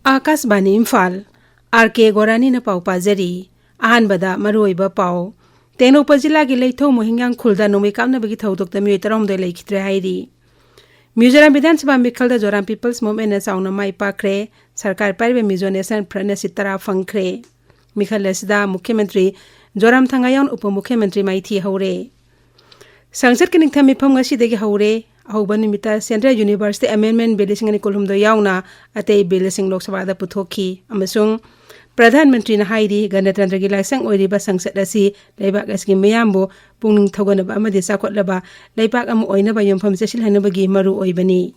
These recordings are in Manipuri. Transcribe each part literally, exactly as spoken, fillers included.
ꯑꯥꯀꯥꯁꯕꯥꯅꯤ ꯏꯝꯐꯥꯜ, ꯑꯥꯔ ꯀꯦ ꯒꯣꯔꯥꯅꯤꯅ ꯄꯥꯎ ꯄꯥꯖꯔꯤ꯫ ꯑꯍꯥꯟꯕꯗ ꯃꯔꯨꯑꯣꯏꯕ ꯄꯥꯎ꯫ ꯇꯦꯡꯅꯧꯄꯜ ꯖꯤꯂꯥꯒꯤ ꯂꯩꯊꯧ ꯃꯣꯍꯤꯡꯌꯥꯡ ꯈꯨꯜꯗ ꯅꯣꯡꯃꯩ ꯀꯥꯞꯅꯕꯒꯤ ꯊꯧꯗꯣꯛꯇ ꯃꯤꯑꯣꯏ ꯇꯔꯥꯍꯨꯝꯗꯣꯏ ꯂꯩꯈꯤꯗ꯭ꯔꯦ ꯍꯥꯏꯔꯤ꯫ ꯃꯤꯖꯣꯔꯥꯝ ꯕꯤꯙꯥꯟ ꯁꯚꯥ ꯃꯤꯈꯜꯗ ꯖꯣꯔꯥꯝ ꯄꯤꯄꯜꯁ ꯃꯨꯚꯃꯦꯟꯠꯅ ꯆꯥꯎꯅ ꯃꯥꯏ ꯄꯥꯛꯈ꯭ꯔꯦ꯫ ꯁꯔꯀꯥꯔ ꯄꯥꯏꯔꯤꯕ ꯃꯤꯖꯣ ꯅꯦꯁꯅꯦꯜ ꯐ꯭ꯔꯟꯠꯅ ꯁꯤꯠ ꯇꯔꯥ ꯐꯪꯈ꯭ꯔꯦ꯫ ꯃꯤꯈꯜ ꯑꯁꯤꯗ ꯃꯨꯈ꯭ꯌ ꯃꯟꯇ꯭ꯔꯤ ꯖꯣꯔꯥꯝ ꯊꯪꯒꯥ ꯌꯥꯎꯅ ꯎꯄ ꯃꯨꯈ꯭ꯌ ꯃꯟꯇ꯭ꯔꯤ ꯃꯥꯏꯊꯤ ꯍꯧꯔꯦ꯫ ꯁꯪꯁꯠꯀꯤ ꯅꯤꯡꯊꯝ ꯃꯤꯐꯝ ꯉꯁꯤꯗꯒꯤ ꯍꯧꯔꯦ꯫ ꯑꯍꯧꯕ ꯅꯨꯃꯤꯠꯇ Central Universe Amendment Bill ꯂꯤꯁꯤꯡ ꯑꯅꯤ ꯀꯨꯟꯍꯨꯝꯗꯣꯏ ꯌꯥꯎꯅ ꯑꯇꯩ ꯕꯤꯜꯁꯤꯡ ꯂꯣꯛ ꯁꯚꯥꯗ ꯄꯨꯊꯣꯛꯈꯤ ꯑꯃꯁꯨꯡ ꯄ꯭ꯔꯙꯥꯟ ꯃꯟꯇ꯭ꯔꯤꯅ ꯍꯥꯏꯔꯤ, ꯒꯅꯇꯟꯇ꯭ꯔꯒꯤ ꯂꯥꯏꯁꯪ ꯑꯣꯏꯔꯤꯕ ꯁꯪꯁꯠ ꯑꯁꯤ ꯂꯩꯕꯥꯛ ꯑꯁꯤꯒꯤ ꯃꯤꯌꯥꯝꯕꯨ ꯄꯨꯛꯅꯤꯡ ꯊꯧꯒꯠꯅꯕ ꯑꯃꯗꯤ ꯆꯥꯎꯈꯠꯂꯕ ꯂꯩꯕꯥꯛ ꯑꯃ ꯑꯣꯏꯅꯕ ꯌꯨꯝꯐꯝ ꯆꯦꯠꯁꯤꯜꯍꯟꯅꯕꯒꯤ ꯃꯔꯨ ꯑꯣꯏꯕꯅꯤ꯫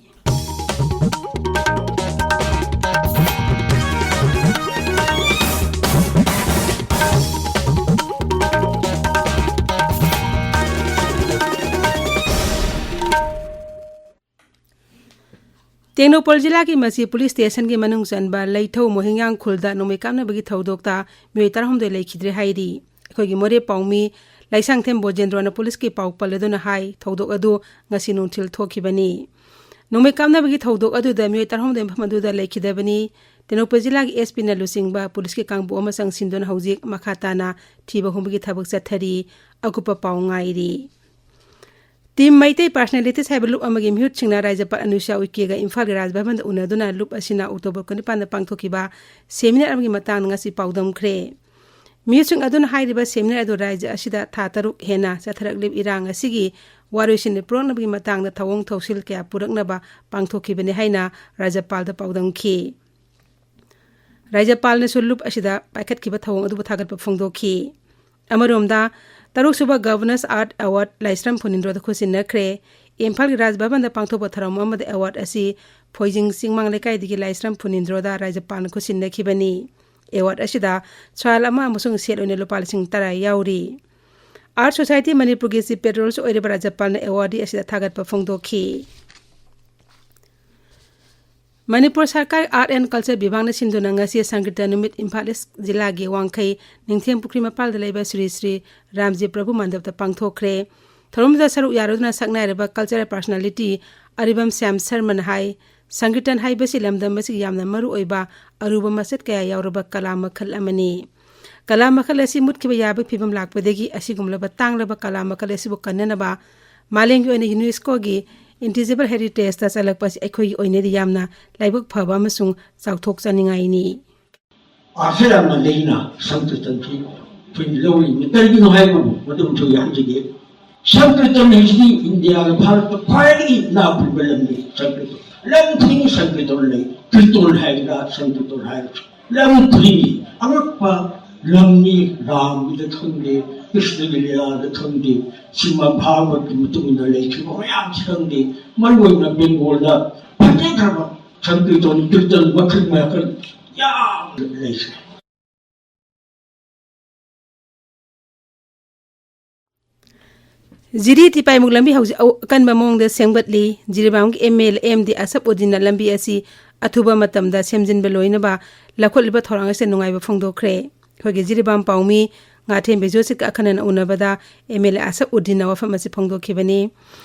ꯇꯦꯡꯅꯧꯄꯜ ꯖꯤꯂꯥꯒꯤ ꯃꯆꯤ ꯄꯨꯂꯤꯁ ꯁ꯭ꯇꯦꯁꯟꯒꯤ ꯃꯅꯨꯡ ꯆꯟꯕ ꯂꯩꯊꯧ ꯃꯣꯍꯤꯡꯌꯥꯡ ꯈꯨꯜꯗ ꯅꯣꯡꯃꯩ ꯀꯥꯞꯅꯕꯒꯤ ꯊꯧꯗꯣꯛꯇ ꯃꯤꯑꯣꯏ ꯇꯔꯥꯍꯨꯝꯗꯣꯏ ꯂꯩꯈꯤꯗ꯭ꯔꯦ ꯍꯥꯏꯔꯤ꯫ ꯑꯩꯈꯣꯏꯒꯤ ꯃꯣꯔꯦ ꯄꯥꯎꯃꯤ ꯂꯥꯏꯁꯥꯡꯊꯦꯝ ꯕꯣꯖꯦꯟꯗ꯭ꯔꯣꯅ ꯄꯨꯂꯤꯁꯀꯤ ꯄꯥꯎ ꯄꯜꯂꯗꯨꯅ ꯍꯥꯏ, ꯊꯧꯗꯣꯛ ꯑꯗꯨ ꯉꯁꯤ ꯅꯨꯡꯊꯤꯜ ꯊꯣꯛꯈꯤꯕꯅꯤ꯫ ꯅꯣꯡꯃꯩ ꯀꯥꯞꯅꯕꯒꯤ ꯊꯧꯗꯣꯛ ꯑꯗꯨꯗ ꯃꯤꯑꯣꯏ ꯇꯔꯥꯍꯨꯝꯗꯣꯏ ꯃꯐꯝ ꯑꯗꯨꯗ ꯂꯩꯈꯤꯗꯕꯅꯤ꯫ ꯇꯦꯡꯅꯧꯄꯜ ꯖꯤꯂꯥꯒꯤ SP ꯅ ꯂꯨꯆꯤꯡꯕ ꯄꯨꯂꯤꯁꯀꯤ ꯀꯥꯡꯕꯨ ꯑꯃ ꯆꯪꯁꯤꯟꯗꯨꯅ ꯍꯧꯖꯤꯛ ꯃꯈꯥ ꯇꯥꯅ ꯊꯤꯕ ꯍꯨꯝꯕꯒꯤ ꯊꯕꯛ ꯆꯠꯊꯔꯤ꯫ ꯑꯀꯨꯞꯄ ꯄꯥꯎ ꯉꯥꯏꯔꯤ꯫ Team ꯃꯩꯇꯩ Personalities ꯍꯥꯏꯕ ꯂꯨꯞ ꯑꯃꯒꯤ ꯃꯤꯍꯨꯠꯁꯤꯡꯅ ꯔꯥꯖ꯭ꯌꯄꯥꯜ ꯑꯅꯨꯁ꯭ꯌꯥ ꯎꯏꯀꯦꯒ ꯏꯝꯐꯥꯜꯒꯤ ꯔꯥꯖꯚꯕꯟꯗ ꯎꯅꯗꯨꯅ ꯂꯨꯞ ꯑꯁꯤꯅ ꯑꯣꯛꯇꯣꯕꯔ ꯀꯨꯟꯅꯤꯄꯥꯟꯗ ꯄꯥꯡꯊꯣꯛꯈꯤꯕ seminar ꯑꯃꯒꯤ ꯃꯇꯥꯡꯗ ꯉꯁꯤ ꯄꯥꯎꯗꯝꯈ꯭ꯔꯦ꯫ ꯃꯤꯍꯨꯠꯁꯤꯡ ꯑꯗꯨꯅ ꯍꯥꯏꯔꯤꯕ seminar ꯑꯗꯨ ꯔꯥꯖ꯭ꯌ ꯑꯁꯤꯗ ꯊꯥ ꯇꯔꯨꯛ ꯍꯦꯟꯅ ꯆꯠꯊꯔꯛꯂꯤꯕ ꯏꯔꯥꯡ ꯑꯁꯤꯒꯤ ꯋꯥꯔꯣꯏꯁꯤꯟ ꯄꯨꯔꯛꯅꯕꯒꯤ ꯃꯇꯥꯡꯗ ꯊꯧꯑꯣꯡ ꯊꯧꯁꯤꯜ ꯀꯌꯥ ꯄꯨꯔꯛꯅꯕ ꯄꯥꯡꯊꯣꯛꯈꯤꯕꯅꯤ ꯍꯥꯏꯅ ꯔꯥꯖ꯭ꯌꯄꯥꯜꯗ ꯄꯥꯎꯗꯝꯈꯤ꯫ ꯔꯥꯖ꯭ꯌꯄꯥꯜꯅꯁꯨ ꯂꯨꯞ ꯑꯁꯤꯗ ꯄꯥꯏꯈꯠꯈꯤꯕ ꯊꯧꯑꯣꯡ ꯑꯗꯨꯕꯨ ꯊꯥꯒꯠꯄ ꯐꯣꯡꯗꯣꯛꯈꯤ꯫ ꯑꯃꯔꯣꯝꯗ, ꯇꯔꯨꯛꯁꯨꯕ Governor's Art Award ꯂꯥꯏꯁ꯭ꯔꯝ ꯐꯨꯅꯤꯟꯗ꯭ꯔꯣꯗ ꯈꯨꯠꯁꯤꯟꯅꯈ꯭ꯔꯦ꯫ ꯏꯝꯐꯥꯜꯒꯤ ꯔꯥꯖ ꯚꯕꯟꯗ ꯄꯥꯡꯊꯣꯛꯄ ꯊꯧꯔꯝ ꯑꯃꯗ award ꯑꯁꯤ ꯐꯣꯏꯖꯤꯡ ꯆꯤꯡꯃꯥꯡ ꯂꯩꯀꯥꯏꯗꯒꯤ ꯂꯥꯏꯁ꯭ꯔꯝ ꯐꯨꯅꯤꯟꯗ꯭ꯔꯣꯗ ꯔꯥꯖ꯭ꯌꯄꯥꯜꯅ ꯈꯨꯠꯁꯤꯟꯅꯈꯤꯕꯅꯤ꯫ Award ꯑꯁꯤꯗ ꯁꯥꯜ ꯑꯃ ꯑꯃꯁꯨꯡ ꯁꯦꯜ ꯑꯣꯏꯅ ꯂꯨꯄꯥ ꯂꯤꯁꯤꯡ ꯇꯔꯥ ꯌꯥꯎꯔꯤ꯫ Art Society ꯃꯅꯤꯄꯨꯔꯒꯤ chief patrolꯁꯨ ꯑꯣꯏꯔꯤꯕ ꯔꯥꯖ꯭ꯌꯄꯥꯜꯅ awardee ꯑꯁꯤꯗ ꯊꯥꯒꯠꯄ ꯐꯣꯡꯗꯣꯛꯈꯤ꯫ ꯃꯅꯤꯄꯨꯔ ꯁꯔꯀꯥꯔ Art and Culture ꯕꯤꯚꯥꯒꯅ ꯁꯤꯟꯗꯨꯅ ꯉꯁꯤ ꯁꯪꯀ꯭ꯔꯤꯇ ꯅꯨꯃꯤꯠ ꯏꯝꯐꯥꯜ ꯏꯁ ꯖꯤꯂꯥꯒꯤ ꯋꯥꯡꯈꯩ ꯅꯤꯡꯊꯦꯝ ꯄꯨꯈ꯭ꯔꯤ ꯃꯄꯥꯜꯗ ꯂꯩꯕ ꯁ꯭ꯔꯤ ꯁ꯭ꯔꯤ ꯔꯥꯝꯖꯤ ꯄ꯭ꯔꯚꯨ ꯃꯟꯗꯞꯇ ꯄꯥꯡꯊꯣꯛꯈ꯭ꯔꯦ꯫ ꯊꯧꯔꯝꯗꯨꯗ ꯁꯔꯨꯛ ꯌꯥꯔꯨꯗꯨꯅ ꯁꯛꯅꯥꯏꯔꯕ cultural personality ꯑꯔꯤꯕꯝ ꯁ꯭ꯌꯥꯝ ꯁꯔꯃꯅ ꯍꯥꯏ, ꯁꯪꯀꯤꯔꯇꯟ ꯍꯥꯏꯕꯁꯤ ꯂꯝꯗꯝ ꯑꯁꯤꯒꯤ ꯌꯥꯝꯅ ꯃꯔꯨ ꯑꯣꯏꯕ ꯑꯔꯨꯕ ꯃꯆꯠ ꯀꯌꯥ ꯌꯥꯎꯔꯕ ꯀꯂꯥ ꯃꯈꯜ ꯑꯃꯅꯤ꯫ ꯀꯂꯥ ꯃꯈꯜ ꯑꯁꯤ ꯃꯨꯠꯈꯤꯕ ꯌꯥꯕꯒꯤ ꯐꯤꯕꯝ ꯂꯥꯛꯄꯗꯒꯤ ꯑꯁꯤꯒꯨꯝꯂꯕ ꯇꯥꯡꯂꯕ ꯀꯂꯥ ꯃꯈꯜ ꯑꯁꯤꯕꯨ ꯀꯟꯅꯅꯕ ꯃꯥꯂꯦꯝꯒꯤ ꯑꯣꯏꯅ UNESCOꯒꯤ Intangible Heritageꯇ ꯆꯜꯂꯛꯄ ꯑꯁꯤ ꯑꯩꯈꯣꯏꯒꯤ ꯑꯣꯏꯅꯗꯤ ꯌꯥꯝꯅ ꯂꯥꯏꯕꯛ ꯐꯕ ꯑꯃꯁꯨꯡ ꯆꯥꯎꯊꯣꯛꯆꯅꯤꯡꯉꯥꯏꯅꯤ꯫ ꯑꯥꯁꯤꯌꯥꯟꯅ ꯂꯩꯅ ꯁꯪꯀꯤꯔꯇꯟꯁꯤ ꯑꯩꯈꯣꯏꯅ ꯂꯧꯔꯤꯕꯅꯤ꯫ ꯀꯔꯤꯒꯤꯅꯣ ꯍꯥꯏꯕꯕꯨ ꯃꯗꯨ ꯑꯃꯁꯨ ꯍꯥꯏꯖꯒꯦ꯫ ꯁꯪꯀꯤꯔꯇꯟ ꯍꯥꯏꯁꯤꯗꯤ ꯏꯟꯗꯤꯌꯥꯒ ꯚꯥꯔꯠꯇ ꯈ꯭ꯋꯥꯏꯗꯒꯤ ꯏꯅꯥꯛ ꯈꯨꯟꯕ ꯂꯝꯅꯤ꯫ ꯁꯪꯀꯤꯔꯇꯟ ꯂꯝ ꯈꯨꯗꯤꯡꯒꯤ ꯁꯪꯀꯤꯔꯇꯟ ꯂꯩ꯫ ꯀꯤꯔꯇꯣꯟ ꯍꯥꯏꯒꯗ꯭ꯔꯥ, ꯁꯪꯀꯤꯔꯇꯟ ꯍꯥꯏꯒꯗ꯭ꯔꯥ, ꯂꯝ ꯈꯨꯗꯤꯡꯒꯤ ꯑꯉꯛꯄ ꯂꯝꯅꯤ꯫ ꯔꯥꯝꯒꯤꯗ ꯈꯪꯗꯦ, ꯀ꯭ꯔꯤꯁꯅꯒꯤ ꯂꯤꯂꯥꯗ ꯈꯪꯗꯦ, ꯁ꯭ꯔꯤꯃꯗ ꯚꯥꯒꯕꯠꯀꯤ ꯃꯇꯨꯡ ꯏꯟꯅ ꯂꯩꯈꯤꯕ ꯃꯌꯥꯝꯁꯤ ꯈꯪꯗꯦ, ꯃꯔꯨꯑꯣꯏꯅ ꯕꯦꯡꯒꯣꯜꯗ ꯐꯖꯈ꯭ꯔꯕ ꯁꯪꯀꯤꯔꯇꯟ, ꯀꯤꯔꯇꯟ ꯃꯈꯜ ꯃꯈꯜ ꯌꯥꯝꯅ ꯂꯩꯈ꯭ꯔꯦ꯫ ꯖꯤꯔꯤ ꯇꯤꯄꯥꯏꯃꯨꯛ ꯂꯝꯕꯤ ꯍꯧꯖꯤꯛ ꯑꯀꯟꯕ ꯃꯑꯣꯡꯗ ꯁꯦꯝꯒꯠꯂꯤ꯫ ꯖꯤꯔꯤꯕꯥꯝꯒꯤ MLA ꯑꯦꯝ ꯗꯤ ꯑꯁꯞ ꯎꯗꯤꯟꯅ ꯂꯝꯕꯤ ꯑꯁꯤ ꯑꯊꯨꯕ ꯃꯇꯝꯗ ꯁꯦꯝꯖꯤꯟꯕ ꯂꯣꯏꯅꯕ ꯂꯧꯈꯠꯂꯤꯕ ꯊꯧꯔꯥꯡ ꯑꯁꯤꯗ ꯅꯨꯡꯉꯥꯏꯕ ꯐꯣꯡꯗꯣꯛꯈ꯭ꯔꯦ꯫ ꯑꯩꯈꯣꯏꯒꯤ ꯖꯤꯔꯤꯕꯥꯝ ꯄꯥꯎꯃꯤ ꯉꯥꯊꯦꯝ ꯕꯤꯖꯣꯁꯤꯠꯀ ꯑꯈꯟꯅꯅ ꯎꯅꯕꯗ MLA ꯑꯁꯞ ꯎꯗꯤꯟꯅ ꯋꯥꯐꯝ ꯑꯁꯤ ꯐꯣꯡꯗꯣꯛꯈꯤꯕꯅꯤ꯫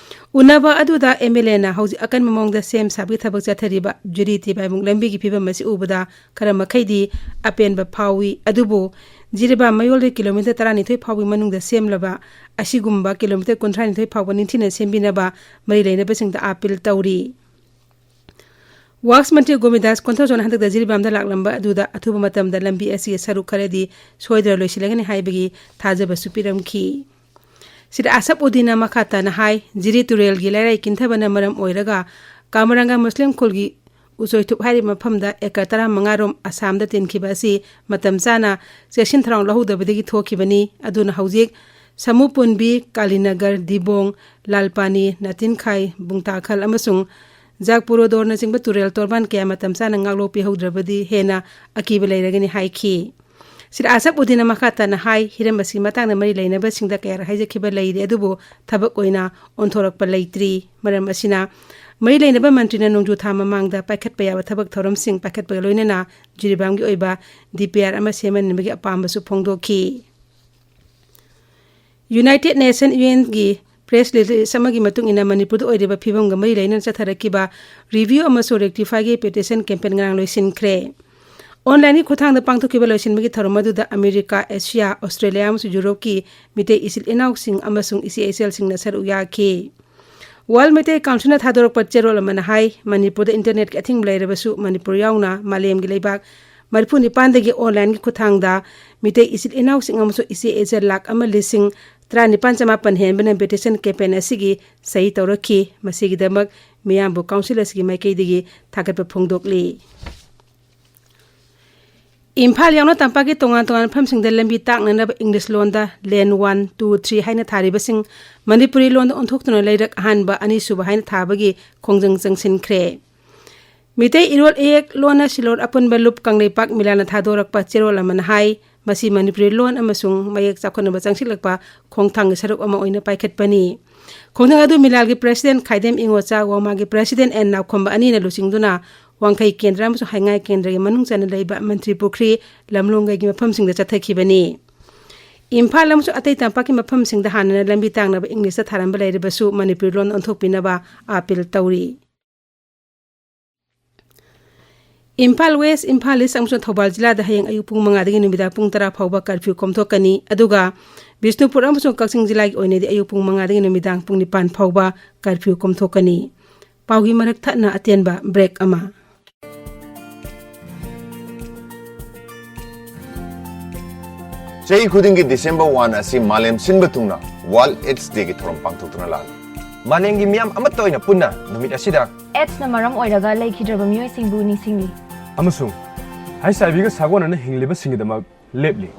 ꯎꯅꯕ ꯑꯗꯨꯗ MLAꯅ ꯍꯧꯖꯤꯛ ꯑꯀꯟꯕ ꯃꯑꯣꯡꯗ ꯁꯦꯝ ꯁꯥꯕꯒꯤ ꯊꯕꯛ ꯆꯠꯊꯔꯤꯕ ꯖꯤꯔꯤ ꯇꯤꯄꯥꯏꯃꯨꯛ ꯂꯝꯕꯤꯒꯤ ꯐꯤꯕꯝ ꯑꯁꯤ ꯎꯕꯗ ꯈꯔ ꯃꯈꯩꯗꯤ ꯑꯄꯦꯟꯕ ꯐꯥꯎꯏ꯫ ꯑꯗꯨꯕꯨ ꯖꯤꯔꯤꯕꯥꯝ ꯃꯌꯣꯜꯗꯒꯤ ꯀꯤꯂꯣꯃꯤꯇꯔ ꯇꯔꯥꯅꯤꯊꯣꯏ ꯐꯥꯎꯕꯒꯤ ꯃꯅꯨꯡꯗ ꯁꯦꯝꯂꯕ ꯑꯁꯤꯒꯨꯝꯕ ꯀꯤꯂꯣꯃꯤꯇꯔ ꯀꯨꯟꯊ꯭ꯔꯥꯅꯤꯊꯣꯏ ꯐꯥꯎꯕ ꯅꯤꯡꯊꯤꯅ ꯁꯦꯝꯕꯤꯅꯕ ꯃꯔꯤ ꯂꯩꯅꯕꯁꯤꯡꯗ ꯑꯥꯄꯤꯜ ꯇꯧꯔꯤ꯫ ꯋꯥꯛꯁ ꯃꯟꯇ꯭ꯔꯤ ꯒꯣꯃꯤꯗꯥꯁ ꯀꯣꯟꯊꯧꯖꯝꯅ ꯍꯟꯗꯛꯇ ꯖꯤꯔꯤꯕꯥꯝꯗ ꯂꯥꯛꯂꯝꯕ ꯑꯗꯨꯗ ꯑꯊꯨꯕ ꯃꯇꯝꯗ ꯂꯝꯕꯤ ꯑꯁꯤꯒꯤ ꯁꯔꯨꯛ ꯈꯔꯗꯤ ꯁꯣꯏꯗꯅ ꯂꯣꯏꯁꯤꯜꯂꯒꯅꯤ ꯍꯥꯏꯕꯒꯤ ꯊꯥꯖꯕꯁꯨ ꯄꯤꯔꯝꯈꯤ꯫ ꯁꯤꯗ ꯑꯁꯞ ꯎꯗꯤꯟꯅ ꯃꯈꯥ ꯇꯥꯅ ꯍꯥꯏ, ꯖꯤꯔꯤ ꯇꯨꯔꯦꯜꯒꯤ ꯂꯩꯔꯥꯏ ꯀꯤꯟꯊꯕꯅ ꯃꯔꯝ ꯑꯣꯏꯔꯒ ꯀꯥꯃꯔꯥꯡꯒꯥ ꯃꯨꯁꯂꯤꯝ ꯈꯨꯜꯒꯤ ꯎꯆꯣꯏꯊꯨꯞ ꯍꯥꯏꯔꯤꯕ ꯃꯐꯝꯗ ꯑꯦꯀꯔ ꯇꯔꯥꯃꯉꯥ ꯔꯣꯝ ꯑꯁꯥꯝꯗ ꯇꯤꯟꯈꯤꯕ ꯑꯁꯤ ꯃꯇꯝ ꯆꯥꯅ ꯆꯦꯛꯁꯤꯟ ꯊꯧꯔꯥꯡ ꯂꯧꯍꯧꯗꯕꯗꯒꯤ ꯊꯣꯛꯈꯤꯕꯅꯤ꯫ ꯑꯗꯨꯅ ꯍꯧꯖꯤꯛ ꯁꯃꯨꯄꯨꯟꯕꯤ, ꯀꯥꯂꯤꯅꯒꯔ, ꯗꯤꯕꯣꯡ, ꯂꯥꯜꯄꯥꯅꯤ, ꯅꯥꯇꯤꯟꯈꯥꯏ, ꯕꯨꯡꯇꯥꯈꯜ ꯑꯃꯁꯨꯡ ꯖꯥꯛꯄꯨꯔꯣꯗꯣꯔꯅꯆꯤꯡꯕ ꯇꯨꯔꯦꯜ ꯇꯣꯔꯕꯥꯟ ꯀꯌꯥ ꯃꯇꯝ ꯆꯥꯅ ꯉꯥꯛꯂꯣꯛꯄꯤꯍꯧꯗ꯭ꯔꯕꯗꯤ ꯍꯦꯟꯅ ꯑꯀꯤꯕ ꯂꯩꯔꯒꯅꯤ ꯍꯥꯏꯈꯤ꯫ ꯁꯤꯗ ꯑꯁꯞ ꯎꯗꯤꯟꯅ ꯃꯈꯥ ꯇꯥꯅ ꯍꯥꯏ, ꯍꯤꯔꯝ ꯑꯁꯤꯒꯤ ꯃꯇꯥꯡꯗ ꯃꯔꯤ ꯂꯩꯅꯕꯁꯤꯡꯗ ꯀꯌꯥꯔꯛ ꯍꯥꯏꯖꯈꯤꯕ ꯂꯩꯔꯦ, ꯑꯗꯨꯕꯨ ꯊꯕꯛ ꯑꯣꯏꯅ ꯑꯣꯟꯊꯣꯔꯛꯄ ꯂꯩꯇ꯭ꯔꯤ꯫ ꯃꯔꯝ ꯑꯁꯤꯅ ꯃꯔꯤ ꯂꯩꯅꯕ ꯃꯟꯇ꯭ꯔꯤꯅ ꯅꯣꯡꯖꯨ ꯊꯥ ꯃꯃꯥꯡꯗ ꯄꯥꯏꯈꯠꯄ ꯌꯥꯕ ꯊꯕꯛ ꯊꯧꯔꯝꯁꯤꯡ ꯄꯥꯏꯈꯠꯄꯒ ꯂꯣꯏꯅꯅ ꯖꯤꯔꯤꯕꯥꯝꯒꯤ ꯑꯣꯏꯕ DPR ꯑꯃ ꯁꯦꯝꯍꯟꯅꯕꯒꯤ ꯑꯄꯥꯝꯕꯁꯨ ꯐꯣꯡꯗꯣꯛꯈꯤ꯫ United Nation, UNꯒꯤ Press release ꯑꯃꯒꯤ ꯃꯇꯨꯡ ꯏꯟꯅ, ꯃꯅꯤꯄꯨꯔꯗ ꯑꯣꯏꯔꯤꯕ ꯐꯤꯕꯝꯒ ꯃꯔꯤ ꯂꯩꯅꯅ ꯆꯠꯊꯔꯛꯈꯤꯕ review ꯑꯃꯁꯨꯡ rectifyꯒꯤ petition campaign ꯉꯔꯥꯡ ꯂꯣꯏꯁꯤꯟꯈ꯭ꯔꯦ꯫ Onlineꯒꯤ ꯈꯨꯠꯊꯥꯡꯗ ꯄꯥꯡꯊꯣꯛꯈꯤꯕ ꯂꯣꯏꯁꯤꯟꯕꯒꯤ ꯊꯧꯔꯝ ꯑꯗꯨꯗ ꯑꯃꯦꯔꯤꯀꯥ, ꯑꯦꯁꯤꯌꯥ, ꯑꯣꯁꯇ꯭ꯔꯦꯂꯤꯌꯥ ꯑꯃꯁꯨꯡ ꯌꯨꯔꯣꯞꯀꯤ ꯃꯤꯇꯩ ꯏꯆꯤꯜ ꯏꯅꯥꯎꯁꯤꯡ ꯑꯃꯁꯨꯡ ꯏꯆꯦ ꯏꯆꯜꯁꯤꯡꯅ ꯁꯔꯨꯛ ꯌꯥꯈꯤ꯫ World ꯃꯩꯇꯩ Councilꯅ ꯊꯥꯗꯣꯔꯛꯄ ꯆꯦꯔꯣꯜ ꯑꯃꯅ ꯍꯥꯏ, ꯃꯅꯤꯄꯨꯔꯗ internetꯀꯤ ꯑꯊꯤꯡꯕ ꯂꯩꯔꯕꯁꯨ, ꯃꯅꯤꯄꯨꯔ ꯌꯥꯎꯅ ꯃꯥꯂꯦꯝꯒꯤ ꯂꯩꯕꯥꯛ ꯃꯔꯤꯐꯨ ꯅꯤꯄꯥꯟꯗꯒꯤ onlineꯒꯤ ꯈꯨꯠꯊꯥꯡꯗ ꯃꯤꯇꯩ ꯏꯆꯤꯜ ꯏꯅꯥꯎꯁꯤꯡ ꯑꯃꯁꯨꯡ ꯏꯆꯦ ꯏꯆꯜ ꯂꯥꯈ ꯑꯃ ꯂꯤꯁꯤꯡ ꯇꯔꯥꯅꯤꯄꯥꯟ ꯆꯃꯥꯄꯟ ꯍꯦꯟꯕꯅ petition campaign ꯑꯁꯤꯒꯤ ꯁꯍꯤ ꯇꯧꯔꯛꯈꯤ꯫ ꯃꯁꯤꯒꯤꯗꯃꯛ ꯃꯤꯌꯥꯝꯕꯨ Council ꯑꯁꯤꯒꯤ ꯃꯥꯏꯀꯩꯗꯒꯤ ꯊꯥꯒꯠꯄ ꯐꯣꯡꯗꯣꯛꯂꯤ꯫ ꯏꯝꯐꯥꯜ ꯌꯥꯎꯅ ꯇꯝꯄꯥꯛꯀꯤ ꯇꯣꯉꯥꯟ ꯇꯣꯉꯥꯟꯕ ꯃꯐꯝꯁꯤꯡꯗ ꯂꯝꯕꯤ ꯇꯥꯛꯅꯅꯕ English ꯂꯣꯟꯗ Lane one, two, three ꯍꯥꯏꯅ ꯊꯥꯔꯤꯕꯁꯤꯡ ꯃꯅꯤꯄꯨꯔꯤ ꯂꯣꯟꯗ ꯑꯣꯟꯊꯣꯛꯇꯨꯅ ꯂꯩꯔꯛ ꯑꯍꯥꯟꯕ, ꯑꯅꯤꯁꯨꯕ ꯍꯥꯏꯅ ꯊꯥꯕꯒꯤ ꯈꯣꯡꯖꯪ ꯆꯪꯁꯤꯟꯈ꯭ꯔꯦ꯫ ꯃꯤꯇꯩ ꯏꯔꯣꯜ ꯏꯌꯦꯛ ꯂꯣꯟꯅ ꯁꯤꯜꯂꯣꯔ ꯑꯄꯨꯟꯕ ꯂꯨꯞ ꯀꯪꯂꯩꯄꯥꯛ ꯃꯤꯂꯥꯅ ꯊꯥꯗꯣꯔꯛꯄ ꯆꯦꯔꯣꯜ ꯑꯃꯅ ꯍꯥꯏ, ꯃꯁꯤ ꯃꯅꯤꯄꯨꯔꯤ ꯂꯣꯟ ꯑꯃꯁꯨꯡ ꯃꯌꯦꯛ ꯆꯥꯎꯈꯠꯅꯕ ꯆꯪꯁꯤꯜꯂꯛꯄ ꯈꯣꯡꯊꯥꯡꯒꯤ ꯁꯔꯨꯛ ꯑꯃ ꯑꯣꯏꯅ ꯄꯥꯏꯈꯠꯄꯅꯤ꯫ ꯈꯣꯡꯊꯥꯡ ꯑꯗꯨ ꯃꯤꯂꯥꯜꯒꯤ President ꯈꯥꯏꯗꯦꯝ ꯏꯉꯣꯆꯥ, ꯋꯥꯃꯥꯒꯤ President ꯑꯦꯟ ꯅꯥꯎꯈꯣꯝꯕ ꯑꯅꯤꯅ ꯂꯨꯆꯤꯡꯗꯨꯅ ꯋꯥꯡꯈꯩ ꯀꯦꯟꯗ꯭ꯔ ꯑꯃꯁꯨꯡ ꯍꯩꯉꯥꯏ ꯀꯦꯟꯗ꯭ꯔꯒꯤ ꯃꯅꯨꯡ ꯆꯟꯅ ꯂꯩꯕ ꯃꯟꯇ꯭ꯔꯤ ꯄꯨꯈ꯭ꯔꯤ, ꯂꯝꯂꯣꯡꯒꯩꯒꯤ ꯃꯐꯝꯁꯤꯡꯗ ꯆꯠꯊꯈꯤꯕꯅꯤ꯫ ꯏꯝꯐꯥꯜ ꯑꯃꯁꯨꯡ ꯑꯇꯩ ꯇꯝꯄꯥꯛꯀꯤ ꯃꯐꯝꯁꯤꯡꯗ ꯍꯥꯟꯅꯅ ꯂꯝꯕꯤ ꯇꯥꯛꯅꯕ Englishꯇ ꯊꯥꯔꯝꯕ ꯂꯩꯔꯕꯁꯨ ꯃꯅꯤꯄꯨꯔꯤ ꯂꯣꯟ ꯑꯣꯟꯊꯣꯛꯄꯤꯅꯕ appeal ꯇꯧꯔꯤ꯫ ꯏꯝꯐꯥꯜ West, ꯏꯝꯐꯥꯜ East ꯑꯃꯁꯨꯡ ꯊꯧꯕꯥꯜ ꯖꯤꯂꯥꯗ ꯍꯌꯦꯡ ꯑꯌꯨꯛ ꯄꯨꯡ ꯃꯉꯥꯗꯒꯤ ꯅꯨꯃꯤꯗꯥꯡ ꯄꯨꯡ ꯇꯔꯥ ꯐꯥꯎꯕ curfew ꯀꯣꯝꯊꯣꯛꯀꯅꯤ꯫ ꯑꯗꯨꯒ ꯕꯤꯁꯅꯨꯄꯨꯔ ꯑꯃꯁꯨꯡ ꯀꯛꯆꯤꯡ ꯖꯤꯂꯥꯒꯤ ꯑꯣꯏꯅꯗꯤ ꯑꯌꯨꯛ ꯄꯨꯡ ꯃꯉꯥꯗꯒꯤ ꯅꯨꯃꯤꯗꯥꯡ ꯄꯨꯡ ꯅꯤꯄꯥꯟ ꯐꯥꯎꯕ curfew ꯀꯣꯝꯊꯣꯛꯀꯅꯤ꯫ ꯄꯥꯎꯒꯤ ꯃꯔꯛ ꯊꯠꯅ ꯑꯇꯦꯟꯕ break ꯑꯃ꯫ ꯆꯍꯤ ꯈꯨꯗꯤꯡꯒꯤ December one ꯑꯁꯤ ꯃꯥꯂꯦꯝ ꯁꯤꯟꯕ ꯊꯨꯡꯅ World AIDS Dayꯒꯤ ꯊꯧꯔꯝ ꯄꯥꯡꯊꯣꯛꯇꯨꯅ ꯂꯥꯛꯂꯤ꯫ ꯃꯥꯂꯦꯝꯒꯤ ꯃꯤꯌꯥꯝ ꯑꯃꯠꯇ ꯑꯣꯏꯅ ꯄꯨꯟꯅ ꯅꯨꯃꯤꯠ ꯑꯁꯤꯗ AIDSꯅ ꯃꯔꯝ ꯑꯣꯏꯔꯒ ꯂꯩꯈꯤꯗ꯭ꯔꯕ ꯃꯤꯑꯣꯏꯁꯤꯡꯕꯨ ꯅꯤꯡꯁꯤꯡꯂꯤ꯫ ꯑꯃꯁꯨꯡ HIVꯒ ꯁꯥꯒꯣꯟꯅꯅ ꯍꯤꯡꯂꯤꯕꯁꯤꯡꯒꯤꯗꯃꯛ ꯂꯦꯞꯂꯤ꯫